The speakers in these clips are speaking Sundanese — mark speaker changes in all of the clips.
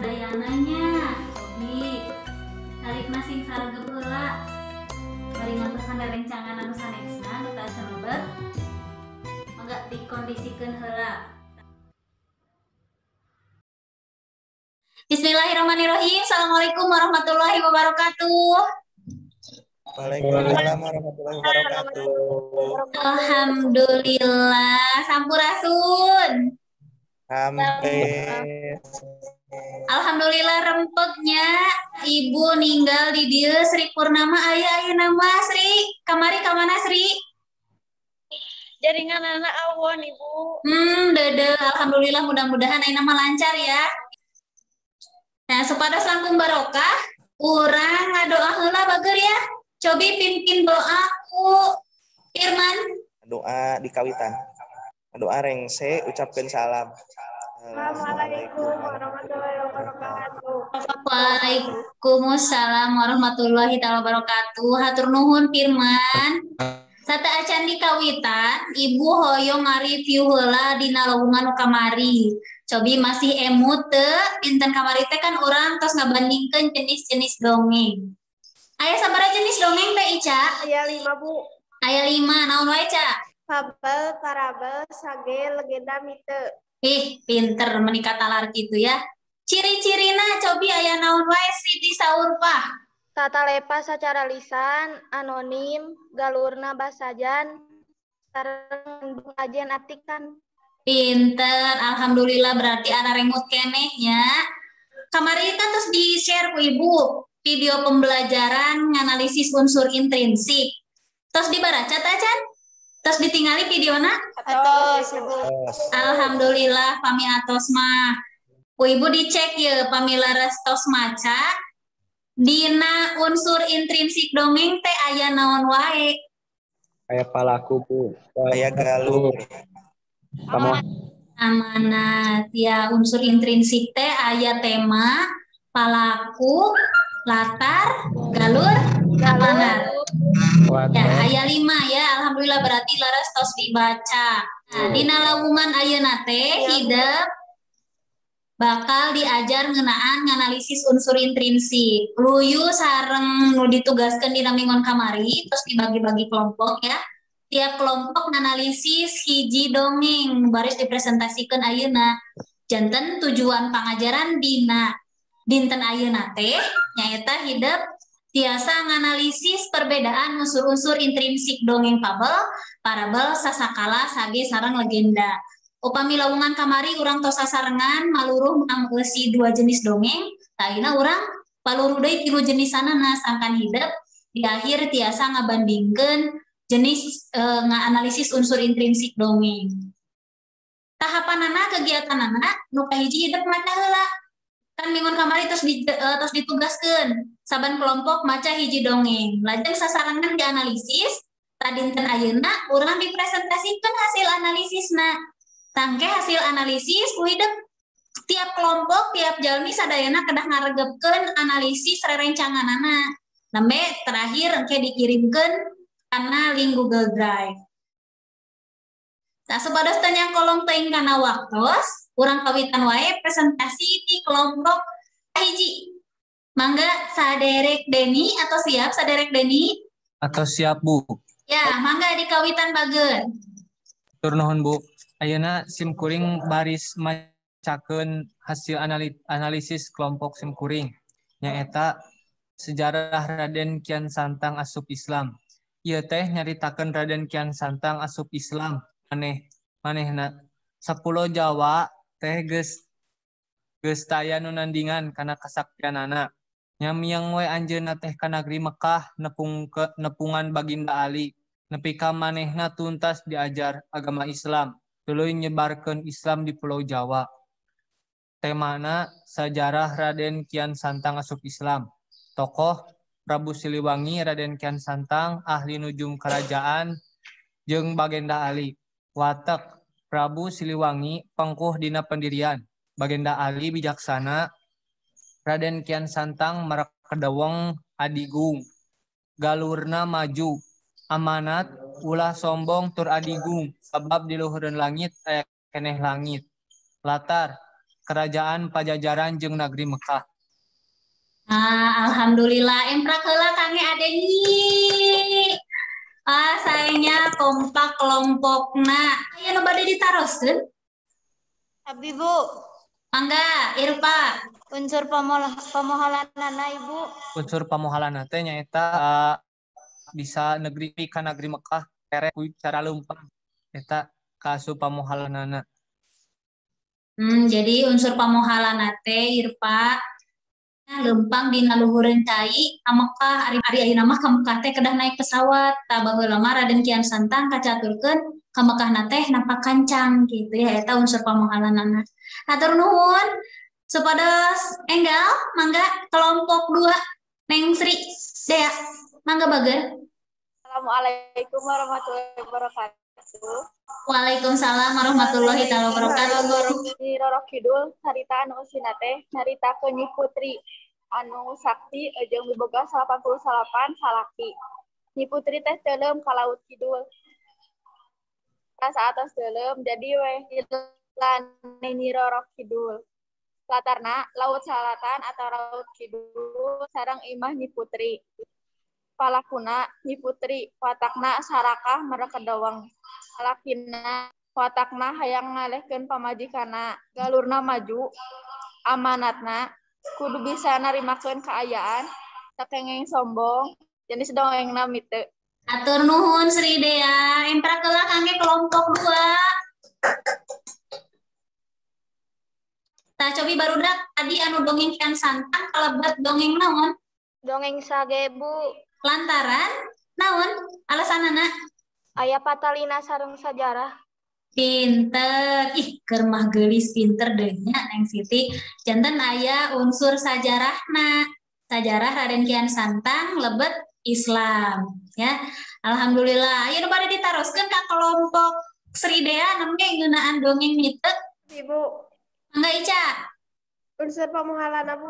Speaker 1: Sadayana nya. Cobi tarik sing saregep heula. Bari ngantosan rerencangan anu sanesna nu teu acan lebet. Mangga dikondisikeun heula. Bismillahirrahmanirrahim. Assalamualaikum warahmatullahi wabarakatuh.
Speaker 2: Waalaikumsalam warahmatullahi wabarakatuh.
Speaker 1: Alhamdulillah. Sampurasun.
Speaker 2: Sampai.
Speaker 1: Alhamdulillah rempegnya Ibu ninggal di dieu. Sri Purnama aya ayeuna mah. Sri, kamari ka mana, Sri?
Speaker 3: Jaringan anak awon, Ibu.
Speaker 1: Dede, alhamdulillah, mudah-mudahan ayeuna mah lancar ya. Nah, supados langkung barokah, urang ngadoa heula bager ya. Cobi pimpin doa ku Firman.
Speaker 2: Doa di kawitan. Doa rengse ucapkeun salam.
Speaker 3: Assalamualaikum warahmatullahi wabarakatuh.
Speaker 1: Waalaikumsalam warahmatullahi wabarakatuh. Hatur nuhun, Firman. Sateuacan di kawitan, Ibu hoyong ngareview heula dina lowongan nu kamari. Cobi masih emut teu? Dinten kamari teh kan urang tos ngabandingkeun jenis-jenis dongeng. Aya sabaraha jenis dongeng teh, Ica?
Speaker 3: Aya 5, Bu.
Speaker 1: Aya 5, naon wae, Ca?
Speaker 3: Fabel, parabel, sage, legenda, mite.
Speaker 1: Ih, pinter meni katalar gitu ya. Ciri-cirina cobi aya naon wae, Siti Saurpah?
Speaker 3: Tata lepa secara lisan, anonim, galurna basajan, sareng pengajian atikan.
Speaker 1: Pinter, alhamdulillah, berarti araremut keneh nya. Kamari kan terus di-share ku Ibu video pembelajaran nganalisis unsur intrinsik. Terus dibaraca tacan? Terus ditingali videona?
Speaker 3: Atos, Ibu.
Speaker 1: Alhamdulillah pami atos mah. Ku Ibu dicek ya pami leres tos maca. Dina unsur intrinsik dongeng teh aya naon wae?
Speaker 4: Aya palaku, Bu.
Speaker 2: Aya galur.
Speaker 1: Amanat ya, unsur intrinsik teh aya tema, palaku, latar, galur, amanat. Ya, aya 5 ya. Alhamdulillah, berarti leres tos dibaca. Nah, dina lawungan ayeuna teh hidep bakal diajar ngeunaan nganalisis unsur intrinsik. Luyu sareng nu ditugaskeun dina minggon kamari, terus dibagi-bagi kelompok ya. Tiap kelompok nganalisis hiji dongeng baris dipresentasikan ayeuna. Janten tujuan pangajaran dina dinten ayeuna teh nyaeta hidep tiasa nganalisis perbedaan unsur-unsur intrinsik dongeng fabel, parabel, sasakala, sage, sareng legenda. Upami lawungan kamari urang tos sasarengan maluruh mangeusi 2 jenis dongeng, ayeuna urang paluruh deui 3 jenisanana sangkan hidep di akhir tiasa ngabandingkeun jenis ngaanalisis unsur intrinsik dongeng. Tahapanana kegiatanana nu kahiji hidep maca heula. Kan minggon kamari terus terus ditugaskeun saban kelompok maca hiji dongeng. Lajeng sasarengan dianalisis, tadinten ayeuna urang dipresentasikan hasil analisisna. Tangke hasil analisis ku hidep tiap kelompok, tiap jalmi sadayana kedah ngaregepkeun analisis rerencanganana. Nembe terakhir engke dikirimkeun kana link Google Drive. Nah, supados teu nyangkolong teuing kana waktos, urang kawitan wae presentasi di kelompok hiji. Mangga saderek Deni atau siap saderek Deni?
Speaker 5: Atau siap, Bu.
Speaker 1: Ya, mangga dikawitan bager.
Speaker 5: Tur nuhun, Bu. Ayeuna sim kuring baris macakeun hasil analisis kelompok sim kuring nyaeta sejarah Raden Kian Santang asup Islam. Ieu teh nyaritakeun Raden Kian Santang asup Islam maneh manehna sapulo Jawa teh geus geus taya nu nandingan kana kasaktianana. Nyamiang we anjeunna teh ka nagri Mekah nepung ke, nepungan Baginda Ali nepi ka manehna tuntas diajar agama Islam tuluy nyebarkeun Islam di Pulau Jawa. Temana sejarah Raden Kian Santang asup Islam. Tokoh Prabu Siliwangi, Raden Kian Santang, ahli nujum kerajaan jeung Bagenda Ali. Watek Prabu Siliwangi pengkuh dina pendirian, Bagenda Ali bijaksana, Raden Kian Santang merek kedeweng adigung, galurna maju, amanat ulah sombong tur adigung, sabab di luhureun langit aya keneh langit. Latar Kerajaan Pajajaran jeung Nagri Mekah.
Speaker 1: Ah, alhamdulillah emprak heula kangge Adeni. Ah, sayangnya kompak kelompokna. Aya nu bade ditaroskeun?
Speaker 3: Abdi, Bu.
Speaker 1: Mangga, Irfa.
Speaker 3: Unsur pamohalanana, Ibu.
Speaker 5: Unsur pamohalanana teh nyaeta bisa negeri ka Nagri Mekah tereh ku cara leumpang. Eta kaasup pamohalanana.
Speaker 1: Jadi unsur pamohalanana teh Irfa leumpang dina luhureun cai ka Mekah, ari ayeuna mah ka Mekah teh kedah naik pesawat. Tah baheula mah Raden Kian Santang kacaturkeun ka Mekahna teh napak kancang gitu ya, eta unsur pamohalanana. Hatur nuhun. Supados enggal mangga kelompok 2 Neng Sri Dea mangga bager.
Speaker 3: Assalamualaikum warahmatullahi wabarakatuh.
Speaker 1: Waalaikumsalam warahmatullahi taala wabarakatuh.
Speaker 3: Nyi Roro Kidul carita anu eusina teh nyaritakeun Nyi Putri anu sakti jeung miboga 89 salaki. Nyi Putri teh teuleum ka Laut Kidul. Rasa atos teuleum jadi weh dilane Nyi Roro Kidul. Latarna Laut Selatan atau Laut Kidul sareng imah Nyi Putri. Palakuna Nyi Putri watakna sarakah merekedeweng. Salakina watakna hayang ngalehkeun pamajikanna, galurna maju, amanatna kudu bisa narimakeun kaayaan, sakengeng sombong, jenis dongengna mite.
Speaker 1: Atur nuhun Sri Dea, emprak heula kangge kelompok 2. Tah cobi barudak tadi anu dongeng Kian Santang kalebet dongeng naon?
Speaker 3: Dongeng sage, Bu.
Speaker 1: Lantaran naon alasanana?
Speaker 3: Aya patalina sareng sajarah.
Speaker 1: Pinter. Ih, keur mah geulis pinter deui nya Neng Siti. Janten aya unsur sajarahna. Sajarah Raden Kian Santang lebet Islam ya. Alhamdulillah. Aya nu bade ditaroskeun ka kelompok Sri Dea nembe ngeunaan dongeng mite.
Speaker 3: Ibu.
Speaker 1: Mangga Ica.
Speaker 3: Unsur pamohalanana, Bu.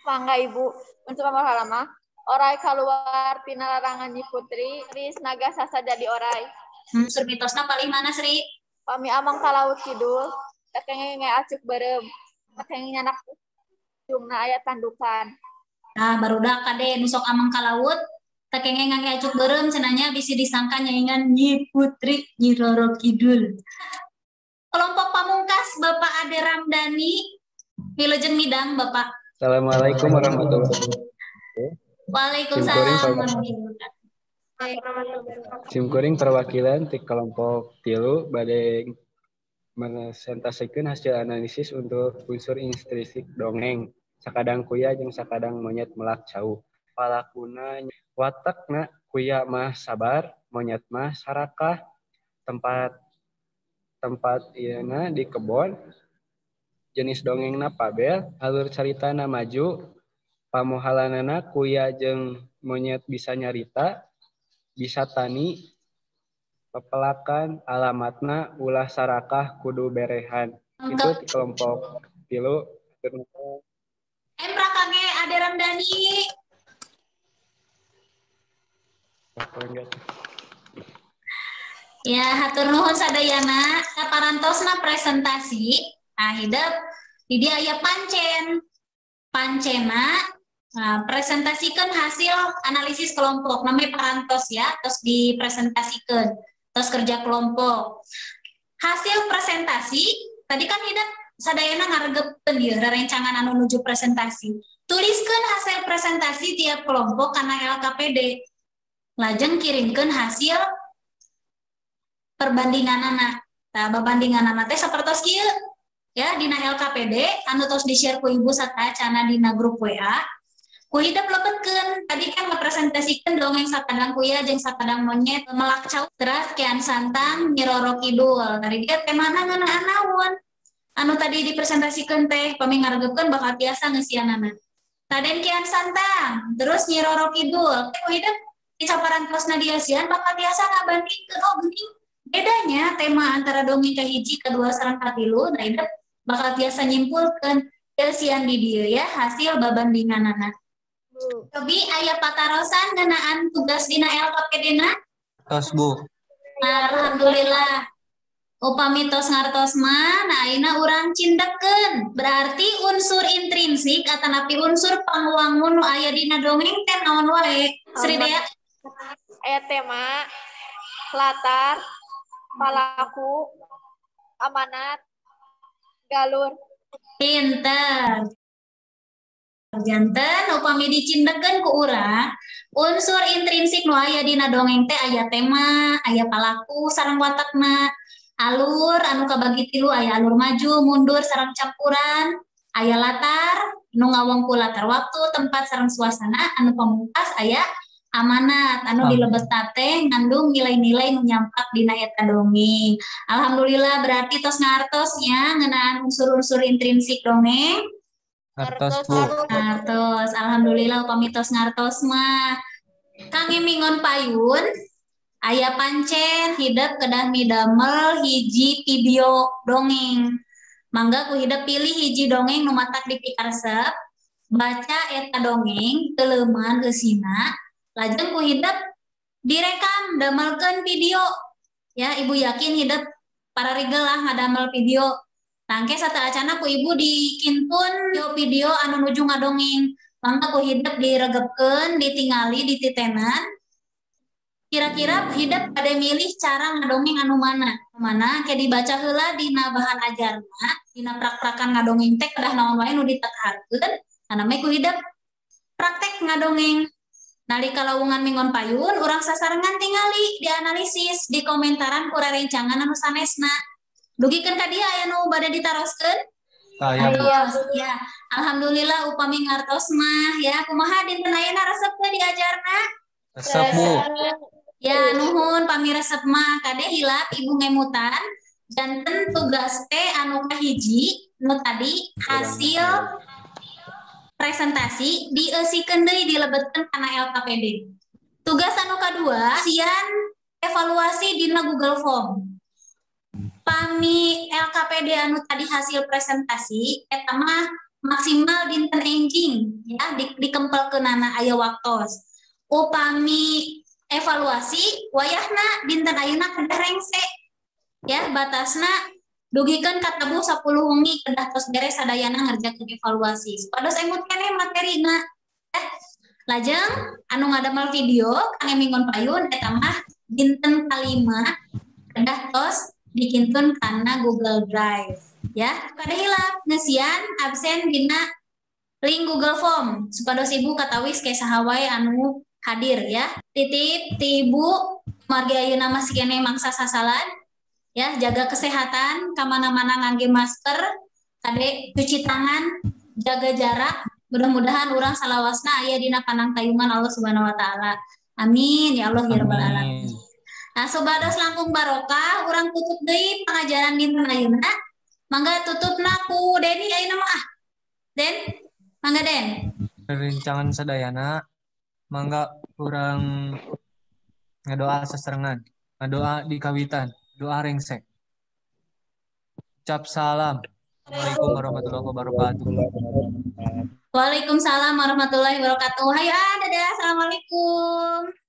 Speaker 3: Mangga Ibu. Unsur pamohalanana mah orai kaluar tina larangan Nyi Putri, ris naga sasa jadi orai.
Speaker 1: Unsur mitosna paling mana Sri?
Speaker 3: Pami amang ka Laut Kidul, tekengeng acuk beureum, tekengeng nyanak ujungna aya tandukan.
Speaker 1: Nah, barudak kade nu sok amang ka laut, tekengeng ngangge acuk beureum cenah bisi disangka nyaingan Nyi Putri Nyi Roro Kidul. Kelompok pamungkas Bapak Ade Ramdhani, wilujeng midang Bapak.
Speaker 4: Assalamualaikum warahmatullahi wabarakatuh.
Speaker 1: Waalaikumsalam.
Speaker 4: Simkuring perwakilan ti kelompok 3 bade mepresentasikan hasil analisis untuk unsur intrinsik dongeng sakadang kuya jeung sakadang monyet melak cau. Palakuna watakna kuya mah sabar, monyet mah sarakah. Tempat ieuna di kebon. Jenis dongengna pabel, alur caritana maju. Pamohalanana kuya jeung monyet bisa nyarita, bisa tani, pepelakan, alamatna ulah sarakah kudu berehan. Itu di kelompok 3.
Speaker 1: Emprak kangge Ade Ramdhani. Ya, hatur nuhun sadayana. Saparantosna presentasi. Nah, hidep di dia aya pancen. Pancena nah, presentasikan hasil analisis kelompok, namanya parantos ya, terus dipresentasikan, terus kerja kelompok. Hasil presentasi, tadi kan hidep sadayana ngaregepeun ieu rerencangan anu nuju presentasi. Tuliskeun hasil presentasi tiap kelompok kana LKPD. Lajeng kirimkeun hasil perbandinganana. Tah babandinganana teh sapertos kieu. Ya, dina LKPD anu tos di-share ku Ibu satacana dina grup WA. Ku hidep lebetkeun. Tadi kan ngapresentasikan dongeng sakadang kuya jeung sakadang monyet melak cau teras Kian Santang Nyi Roro Kidul. Tadi dia temana ngeunaan naon? Anu tadi dipresentasikan teh pami ngaregeupkeun bakal tiasa ngeusianana. Raden Kian Santang, terus Nyi Roro Kidul. Ku hidep dicaparantosna diasian bakal tiasa ngabandingkeun. Oh geuning bedanya tema antara dongeng kahiji kedua sareng katilu, nah hidep bakal tiasa nyimpulkeun diasian di dieu ya hasil babandinganana. Cobi aya patarosan ngeunaan tugas dina LKPD-na?
Speaker 5: Tos, Bu.
Speaker 1: Alhamdulillah. Upami tos ngartos mah, nah ayeuna urang cindekkeun. Berarti unsur intrinsik atanapi unsur pangwangun nu aya dina dongeng teh naon wae? Sri Dea.
Speaker 3: Aya tema, latar, palaku, amanat, galur.
Speaker 1: Pinter. Janten upami dicindekkeun ku urang, unsur intrinsik nu aya dina dongeng teh aya tema, aya palaku sareng watakna, alur anu kabagi tilu, aya alur maju, mundur sareng campuran, aya latar nu ngawongku latar waktu, tempat sareng suasana, anu pamungkas aya amanat anu dilebetna teh ngandung nilai-nilai nu nyampak dina eta dongeng. Alhamdulillah, berarti tos ngartos nya ngeunaan unsur-unsur intrinsik dongeng.
Speaker 5: Ngartos, Bu.
Speaker 1: Ngartos. Alhamdulillah upami tos ngartos mah. Kangge mingon payun aya pancen hidep kedah midamel hiji video dongeng. Mangga ku hidep pilih hiji dongeng nu matak dipikaresep, baca eta dongeng teuleuman eusina, lajeng ku hidep direkam damelkeun video. Ya, ibu yakin hidep pararigel lah ngadamel video. Tangke sateuacana ku ibu dikintun video anu nuju ngadongeng. Mangga ku hidep diregepkeun, ditingali, dititenan. Kira-kira hidep pada milih cara ngadongeng anu mana? Mana ke dibaca heula dina bahan ajarna, dina prak-prakan ngadongeng teh kedah naon wae nu ditekharkeun, nah namanya ku hidep praktek ngadongeng. Nalika lawungan mingon payun, urang sasarengan tingali, dianalisis, dikomentaran ku rerencangan anu sanesna. Dugikeun ka dieu aya nu bade ditaroskeun?
Speaker 5: Aya, Bu.
Speaker 1: Ya, alhamdulillah upami ngartos mah ya, kumaha dinten ayeuna resep teu diajarna?
Speaker 5: Resep, Bu.
Speaker 1: Ya, nuhun pami resep mah, kade hilap ibu ngemutan janten tugas teh anu kahiji nu tadi hasil presentasi dieusikeun deui dilebetkeun kana LKPD. Tugas anu kadua sian evaluasi dina Google Form. Pami LKPD anu tadi hasil presentasi eta mah maksimal dinten enjing ya, dikempelkeunana aya waktos. Upami evaluasi wayahna dinten ayeuna kedah rengse ya, batasna dugikeun ka tabuh 10 wengi kedah tos beres sadayana ngerjakeun evaluasi. Supados emut keneh materina ya. Lajeng anu ngadamel video kangge mingon payun eta mah dinten kalima kedah tos dikintun kana Google Drive ya. Kada hilap ngeusian absen dina link Google Form supados ibu katawis ke saha wae anu hadir ya. Titip ti ibu margi ayeuna masih keneh mangsa sasalan ya, jaga kesehatan, kamana-mana ngangge masker, kade cuci tangan, jaga jarak. Mudah-mudahan urang salawasna aya dina panangtayungan Allah Subhanahu wa taala. Amin ya Allah ya rabbal alamin. Nah, supados langkung barokah, urang tutup deui pangajaran dinten ayeuna. Mangga tutupna ku Deni ayeuna mah. Den, mangga Den.
Speaker 5: Rerencangan sadayana, mangga urang ngadoa sasarengan, ngadoa di kawitan, doa rengsek. Ucap salam. Assalamualaikum warahmatullahi wabarakatuh.
Speaker 1: Waalaikumsalam warahmatullahi wabarakatuh. Hayo, dadah. Assalamualaikum.